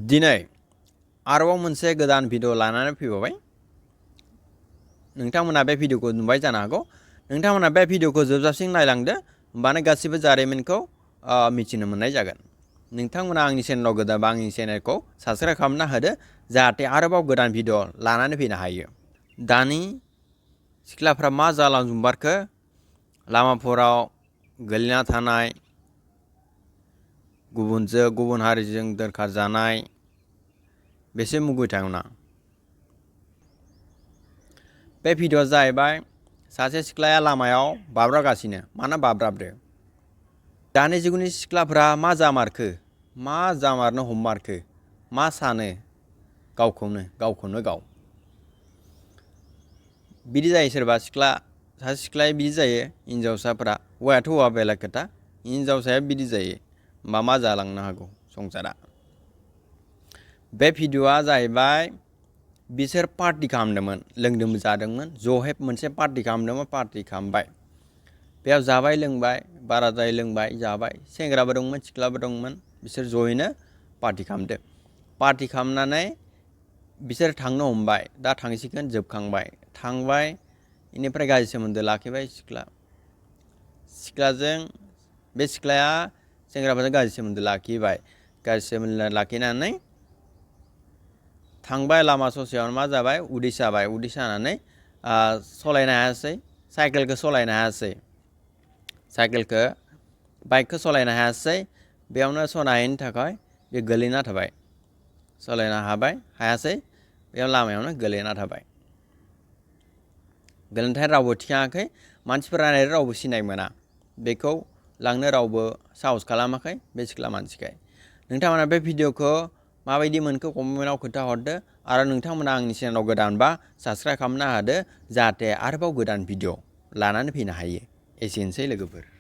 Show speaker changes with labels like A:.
A: दिनै आरोबाव मोनसे गोदान भिडिअ लानानै फैबावबाय। नोंथांमोना बे भिडिअखौ नुबाय जानो हागौ। नोंथांमोना बे भिडिअखौ जोबजासिम नायलांदो, होमबानो गासिबो जारिमिनखौ मिथिनो मोननाय जागोन। नोंथांमोना आंनि चेनेलाव गोदानबा आंनि चेनेलखौ साबस्क्राइब खालामना होदो, जाहाथे आरोबाव गोदान भिडिअ लानानै फैनो हायो। दानि सिख्लाफ्रा मा जालांजोबमारखो, लामाफोराव गोलैना थानाय, गुबुन हारिजों दोनखारजानाय, बेसे मुगैथावना। बे भिडिअआ जाहैबाय सासे सिख्लाया लामायाव बाब्राबगासिनो। मानो बाब्राबदो? दानि जुगनि सिख्लाफ्रा मा जामारनो हममारखो, मा सानो गावखौनो गाव। बिदि जायो सोरबा सासे सिख्लाया बिदि जायो, हिनजावसाफोरा, हौवायाथ' हौवा बेलेग खोथा, हिनजावसाया बिदि जायो। होमबा मा जालांनो हागौ संसारा? बे भिडिअआ जाहैबाय बिसोर पार्टि खालामदोंमोन, लोंदोंमोन जादोंमोन, ज'हेब मोनसे पार्टि खालामदोंमोन, पार्टि खालामबाय। बेयाव जाबाय लोंबाय, बाराद्राय लोंबाय जाबाय, सेंग्राबो दंमोन सिख्लाबो दंमोन, बिसोर ज'यैनो पार्टि खालामदों। पार्टि खालामनानै बिसोर थांनो हमबाय, दा थांसिगोन, जोबखांबाय, थांबाय, बेनिफ्राय गाज्रि सोमोन्दो लाखिबाय सिख्लाजों। बे सिख्लाया सेंग्राफोरजों गाज्रि सोमोन्दो लाखिबाय, गाज्रि सोमोन्दो लाखिनानै थांबाय। लामा ससेयावनो मा जाबाय, उदै साबाय, उदै सानानै सलायनो हायासै, साइकेलखौ सलायनो हायासै, बाइकखौ सलायनो हायासै। बेयावनो सना हायैनि थाखाय बे गोलैना थाबाय, सलायनो हायासै, बेयाव लामायावनो गोलैना थाबाय। गोलैनायथाय रावबो थिखाङाखै, मानसिफोरा रावबो सिनाय मोना, बेखौ लांनो रावबो साहस खालामाखै, बे सिख्ला मानसिखाय। नोंथांमोना बे भिडिअखौ माबायदि मोनखो कमेन्टआव खोन्थाहरदो, आरो नोंथांमोना आंनि चेनेलाव गोदानबा साबस्क्राइब खालामना होदो, जाहाथे आरोबाव गोदान भिडिअ लानानै फैनो हायो। एसेनोसै लोगोफोर।